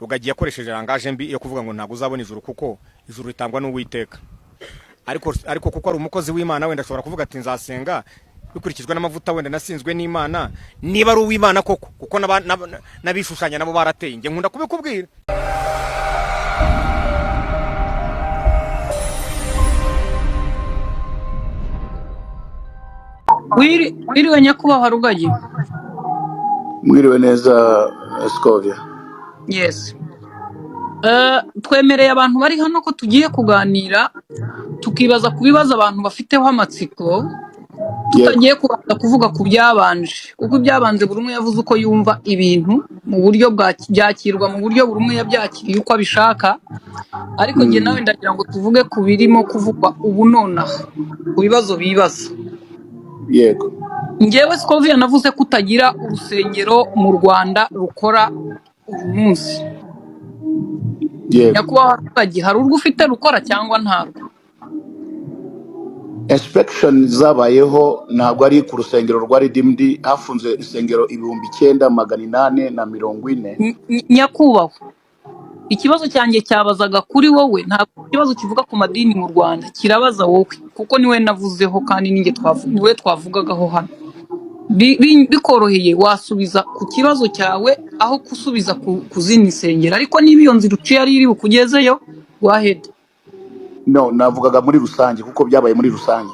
Rugagi yakoresheje langage mbi yo kuvuga ngo ntabwo uzabona ijuru kuko ijuru ritangwa n'Uwiteka. Ariko kuko ari umukozi w'Imana, wenda ashobora kuvuga ati nzasenga bikurikijwe n'amavuta wenda nasinzwe n'Imana, niba ari uw'Imana koko, kuko n'abishushanya nabo barateye. Njye nkunda kubikubwira. Wiriwe nyakubahwa Rugagi. Mwiriwe neza, Scovia. Yes. Twemereye abantu bari hano ko tugiye kuganira, tukibaza ku bibazo abantu bafiteho amatsiko, tutagiye kubanza kuvuga ku byabanje, kuko ibyabanje buri umwe yavuze uko yumva ibintu mu buryo bwa byakirwa, mu buryo buri umwe yabyakiriye uko abishaka. Ariko njye nawe ndagira ngo tuvuge ku birimo kuvugwa ubu nonaha, ku bibazo bibaza. Njyewe Scovia navuze ko utagira urusengero mu Rwanda rukora uyu munsi. Nyakubahwa Rugagi, hari urwo ufite rukora cyangwa ntarwo? Inspection zabayeho, ntabwo ari ku rusengero rwa Redeemed. Hafunze insengero 9840. Nyakubahwa, ikibazo cyanjye cyabazaga kuri wowe, ntabwo ikibazo kivuga ku madini mu Rwanda, kirabaza wowe kuko niwe navuzeho kandi ninjye niwe twavugagaho hano. Bikoroheye wasubiza ku kibazo cyawe aho gusubiza ku zindi nsengero, ariko niba iyo nzira uciye ari iri bukugezeyo, go ahead. No, navugaga muri rusange kuko byabaye muri rusange.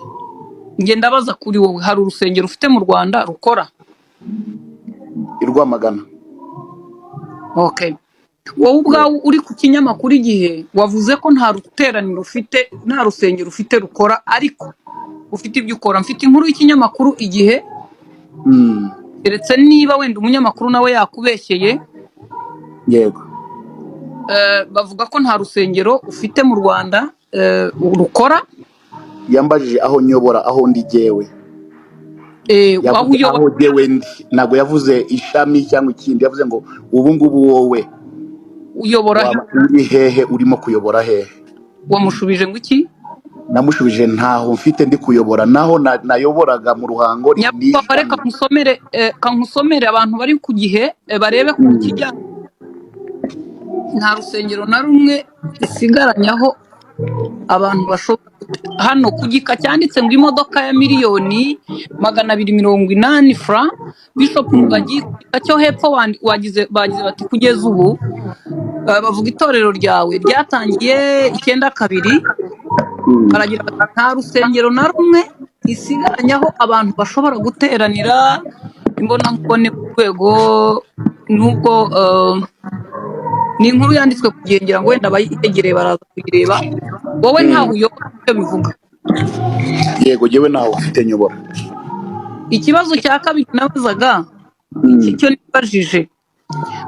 Njye ndabaza kuri wowe, hari urusengero ufite mu Rwanda rukora? I Rwamagana. Okay. Wowe ubwawe uri ku kinyamakuru Igihe wavuze ko nta ruteraniro ufite, nta rusengero ufite rukora, ariko ufite ibyo ukora. Mfite inkuru y'ikinyamakuru Igihe, keretse niba wenda umunyamakuru nawe yakubeshyeye. Bavuga ko nta rusengero ufite mu Rwanda rukora. Yambajije aho nyobora, aho ndi jyewe. Aho Yavuze uyobora. aho jyewe ndi, ntabwo yavuze ishami cyangwa ikindi. Yavuze ngo ubu ngubu wowe uyobora he? Waba uri hehe, urimo kuyobora hehe? Wamushubije ngo iki? Namushubije ntaho mfite ndi kuyobora, naho nayoboraga mu Ruhango ni Nyakubahwa, reka ishami. nkusomere, kankusomere abantu bari ku Gihe barebe ku kijyanye nta rusengero na rumwe isigaranyaho abantu bashobora hano ku gika cyanditse ngo imodoka ya 280,000,000 francs, Bishop Rugagi, ku gika cyo hepfo wagize bagize bati kugeza ubu, bavuga itorero ryawe ryatangiye 92, baragira bati nta rusengero na rumwe isigaranyaho abantu bashobora guteranira imbonankubone ku rwego, nubwo ni inkuru yanditswe ku gihe, ngira ngo wenda abayegereye baraza kuyireba. Wowe ntaho uyobora, icyo bivuga? Yego, jyewe ntaho mfite nyobora. Ikibazo cya kabiri nabazaga, iki cyo nibajije,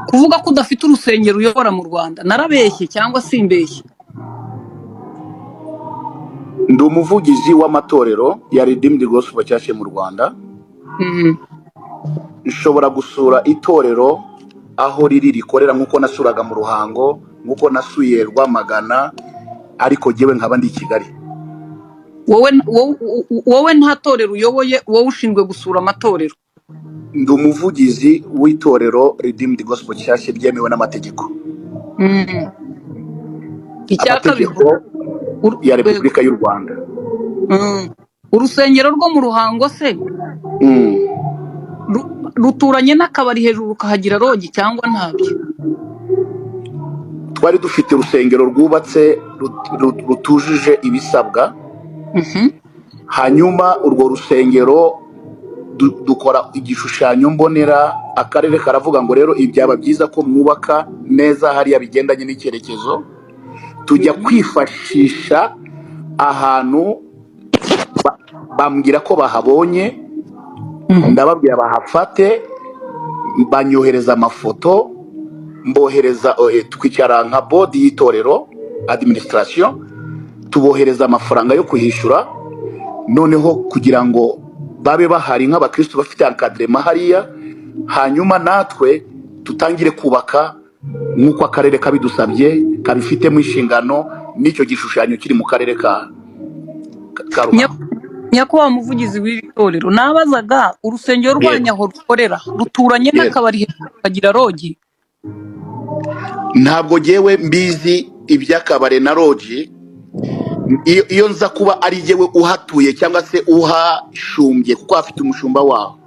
kuvuga ko udafite urusengero uyobora mu Rwanda, narabeshye cyangwa simbeshye? Ndi umuvugizi w'amatorero ya Redeemed Gospel Church mu Rwanda. Nshobora gusura itorero aho riri rikorera, nk'uko nasuraga mu Ruhango, nk'uko nasuye Rwamagana, ariko jyewe nkaba ndi i Kigali. Wowe nta torero uyoboye, wowe ushinzwe gusura amatorero? Ndi umuvugizi w'itorero Redeemed Gospel Church ryemewe n'amategeko. Icya kabiri, Amategeko ya Repubulika y'u Rwanda. Urusengero rwo mu Ruhango se ruturanye n'akabari hejuru rukahagira lodge cyangwa ntabyo? Twari dufite urusengero rwubatse rutujuje ibisabwa. Hanyuma urwo rusengero dukora igishushanyo mbonera, akarere karavuga ngo rero ibyaba byiza ko mwubaka neza hariya bigendanye n'icyerekezo. Tujya kwifashisha ahantu, bambwira ko bahabonye. Ndababwira bahafate, banyohereza amafoto, mbohereza, twicara nka board y'itorero, administration, tubohereza amafaranga yo kuhishyura, noneho kugira ngo babe bahari nk'abakristo bafite encadrement hariya, hanyuma natwe tutangire kubaka nk'uko akarere kabidusabye, kabifitemo inshingano, n'icyo gishushanyo kiri mu karere ka Ruhango. Nyakubahwa muvugizi w'iri torero, nabazaga urusengero rwanyu aho rukorera ruturanye n'akabari hejuru rukagira lodge? Ntabwo jyewe mbizi iby'akabare na lodge. Iyo nza kuba ari jyewe uhatuye cyangwa se uhashumbye, kuko hafite umushumba waho,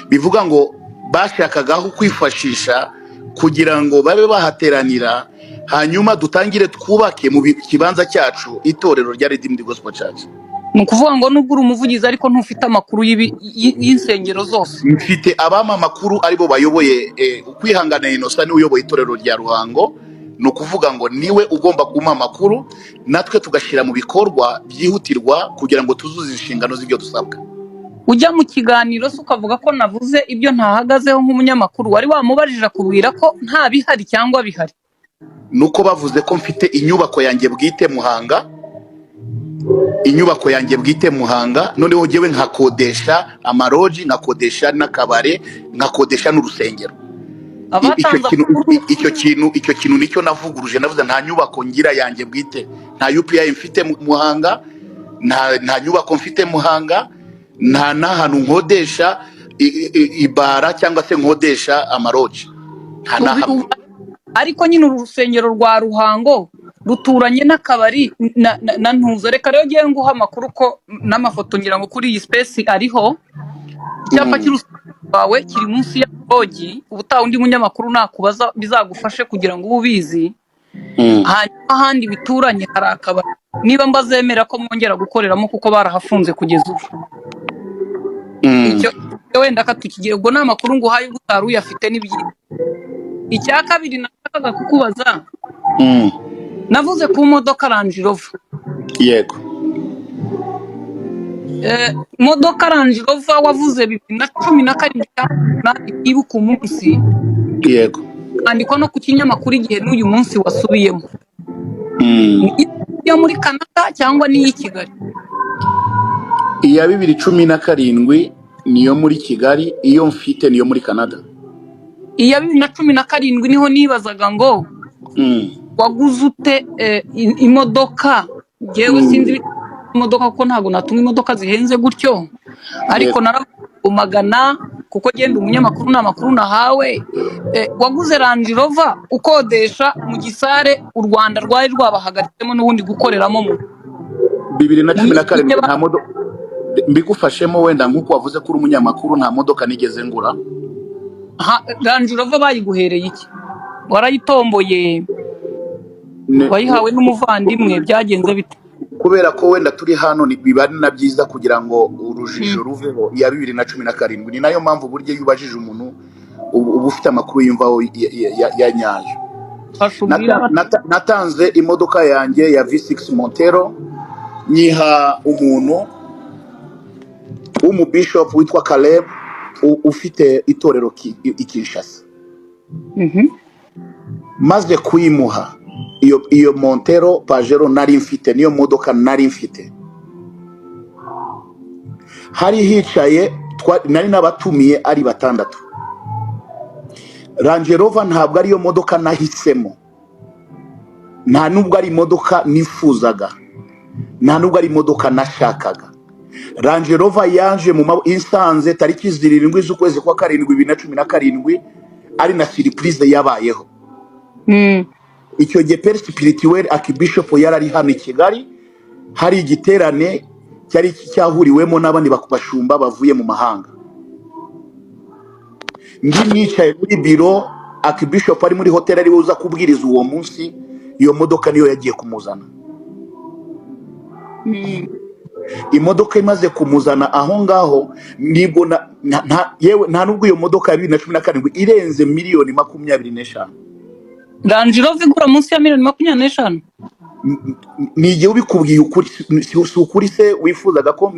bivuga ngo bashakagaho kwifashisha kugira ngo babe bahateranira, hanyuma dutangire twubake mu kibanza cyacu itorero rya Redeemed Gospel Church. Ni ukuvuga ngo nubwo uri umuvugizi, ariko ntufite amakuru y'insengero zose? Mfite abampa amakuru, aribo bayoboye. Ukwihangana Innocent niwe uyoboye itorero rya Ruhango. Ni ukuvuga ngo niwe ugomba kumpa amakuru, natwe tugashyira mu bikorwa byihutirwa kugira ngo tuzuze inshingano z'ibyo dusabwa. Ujya mu kiganiro se ukavuga ko navuze ibyo ntahagazeho nk'umunyamakuru, wari wamubajije akubwira ko nta bihari cyangwa bihari? Nuko bavuze ko mfite inyubako yanjye bwite Muhanga, inyubako yanjye bwite Muhanga, noneho njyewe nkakodesha amalodge, nkakodesha n'akabare, nkakodesha n'urusengero. Icyo Abatanze kintu amakuru icyo kintu nicyo navuguruje. Navuze nta nyubako ngira yanjye bwite, nta UPI mfite Muhanga, nta nyubako mfite Muhanga, nta n'ahantu nkodesha ibara cyangwa se nkodesha amalodge, nta na hamwe. Ariko nyine uru rusengero rwa Ruhango ruturanye n'akabari na ntuza. Reka rero ngiye nguha amakuru ko n'amafoto, ngira ngo kuri iyi space ariho icyapa cy'urusengero rwawe kiri munsi ya lodge. Ubutaha undi munyamakuru nakubaza bizagufashe kugira ngo ube ubizi. Hanyuma ahandi bituranye hari akabari, niba mbazemera ko mwongera gukoreramo, kuko barahafunze kugeza ubu. Icyo wenda katukigira, ubwo ni amakuru nguhaye ubwo utari uyafite, ni byiza. Icya kabiri nashakaga kukubaza, navuze ku modoka Range Rover. Yego. Modoka Range Rover wavuze 2017 cyangwa 8, nibuka umunsi, andikwa no ku kinyamakuru Igihe n'uyu munsi wasubiyemo. Ni iyo muri Canada cyangwa n'iyi Kigali? Iya 2017 niyo muri Kigali, iyo mfite niyo muri Canada. Iya 2017 niho nibazaga ngo waguze ute imodoka? Njyewe sinzi imodoka, kuko ntabwo natunga imodoka zihenze gutyo, ariko naravugana kuko genda umunyamakuru ni amakuru nahawe. Waguze Range Rover ukodesha mu gisare u Rwanda rwari rwabahagaritsemo n'ubundi gukoreramo mu bibiri na mu cumi na minsi karindwi mike. Nta modoka mbigufashemo wenda, nk'uko wavuze ko uri umunyamakuru, nta modoka nigeze ngura. Range Rover bayiguhereye iki? Warayitomboye? Wayihawe n'umuvandimwe? Byagenze bite? Kubera ko wenda turi hano, biba ari na byiza kugira ngo urujijo ruveho. Iya 2017, ni nayo mpamvu burya iyo ubajije umuntu uba ufite amakuru yumvaho ya nyayo. Fasha ubwire Natanze imodoka yanjye ya V6 Montero, nyiha umuntu w'umubishop witwa Caleb ufite itorero i Kinshasa. Maze kuyimuha, iyo Montero Pajero nari mfite, niyo modoka nari mfite. Hari hicaye nari nabatumiye ari batandatu. Range Rover ntabwo ariyo modoka nahisemo, nta nubwo ari imodoka nifuzaga, nta nubwo ari imodoka nashakaga. Range Rover yaje mu insanze tariki 7 z'ukwezi kwa karindwi 2017, ari na surprise yabayeho. Icyo gihe père spirituel archbishop yari ari hano i Kigali, hari igiterane cyari cyahuriwemo n'abandi bashumba bavuye mu mahanga. Ndi nicaye muri biro, archbishop ari muri hoteli, ariwe uza kubwiriza uwo munsi. Iyo modoka niyo yagiye kumuzana. Imodoka imaze kumuzana aho ngaho, nibwo yewe nta nubwo iyo modoka ya 2017 irenze miliyoni 25. Range Rover igura munsi ya miliyoni 25? Ni igihe ubikubwiye ukuri, si ukuri se wifuzaga ko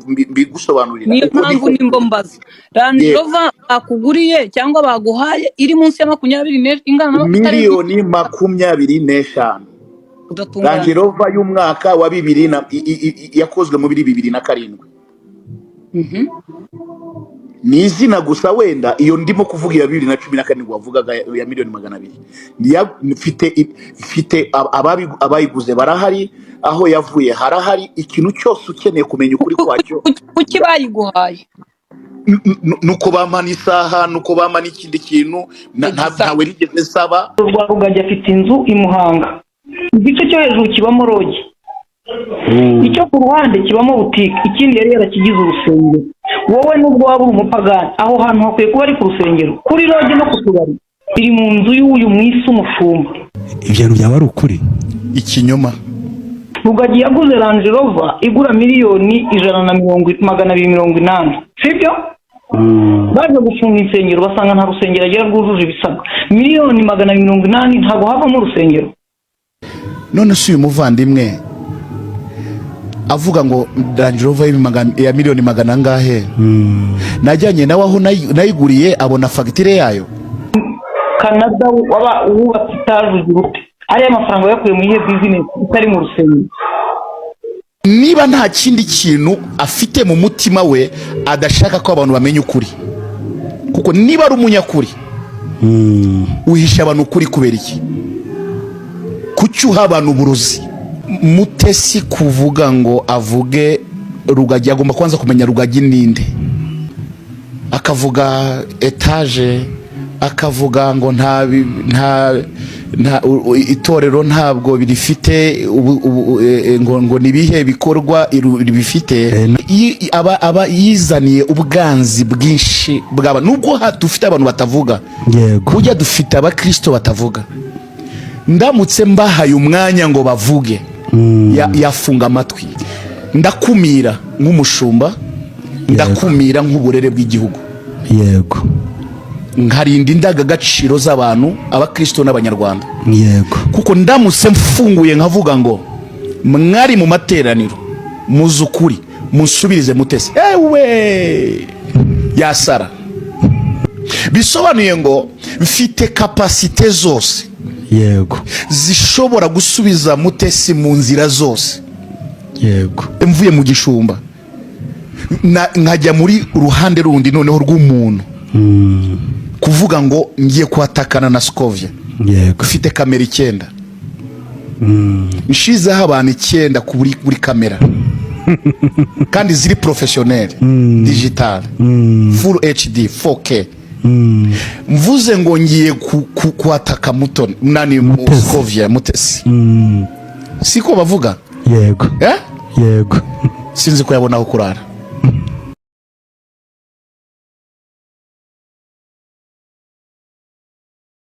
mbigusobanurira? Niyo Uko mpamvu niko nimbo mbaza Range Rover bakuguriye cyangwa baguhaye iri munsi ya makumyabiri ingana na itarenze miliyoni 25. Udatunganye. Range Rover y'umwaka wa bibiri na yakozwe muri 2007. Ni izina gusa wenda iyo ndimo kuvuga iya 2017 wavugaga ya miliyoni 200. Mfite abayiguze barahari, aho yavuye harahari, ikintu cyose ukeneye kumenya ukuri kwacyo. Kuki bayiguhaye? Nuko bampa n'isaha, nuko bampa n'ikindi kintu, ntawe nigeze nsaba. Rwa Rugagi afite inzu i Muhanga, igice cyo hejuru kibamo lodge, icyo ku ruhande kibamo butike, ikindi yari yarakigize urusengero. Wowe nubwo waba uri umupagani, aho hantu hakwiye kuba ari ku rusengero, kuri lodge no ku tubari, biri mu nzu y'uyu mwisi umushumba. Ibyo bintu byaba ari ukuri? Ikinyoma. Rugagi yaguze Range Rover igura miliyoni ijana na mirongo 280, sibyo? Baje gufunga insengero, basanga nta rusengero agira rwujuje ibisabwa. Miliyoni 280 ntabwo havamo urusengero. None se uyu muvandimwe avuga ngo Range Rover ya miliyoni magana angahe, najyanye nawe aho nayiguriye, abona fagitire yayo? Canada waba wubatse etaje ugira ute? Ariya mafaranga wayakuye mu iyihe bizinesi itari mu rusengero? Niba nta kindi kintu afite mu mutima we, adashaka ko abantu bamenya ukuri, kuko niba ari umunyakuri, uhisha abantu ukuri kubera iki? Kuki uha abantu uburozi? Mutesi kuvuga ngo avuge Rugagi, agomba kubanza kumenya Rugagi ninde. Akavuga etaje, akavuga ngo nta itorero ntabwo rifite ubu, ngo nibihe bikorwa ribifite. Aba yizaniye ubwanzi bwinshi bwaba, nubwo dufite abantu batavuga. Burya dufite abakristo batavuga. Ndamutse mbahaye umwanya ngo bavuge, yafunga amatwi. Ndakumira nk'umushumba, ndakumira nk'uburere bw'igihugu, nkarinda indangagaciro z'abantu, abakristo n'abanyarwanda, kuko ndamutse mfunguye nkavuga ngo mwari mu materaniro muzi ukuri, munsubirize Mutesi, ewe yasara. Bisobanuye ngo mfite capacité zose zishobora gusubiza Mutesi mu nzira zose. Mvuye mu gishumba, nkajya muri uruhande rundi noneho rw'umuntu, kuvuga ngo ngiye kuhatakana na Scovia, ufite kamera icyenda, nshizeho abantu icyenda ku buri kamera, kandi ziri professionnel, digital, full HD 4K, mvuze ngo ngiye kuhataka Mutoni nani, Mutesi. Scovia Mutesi, siko bavuga? Yego. Eh? Yego. Sinzi ko yabona aho kurara.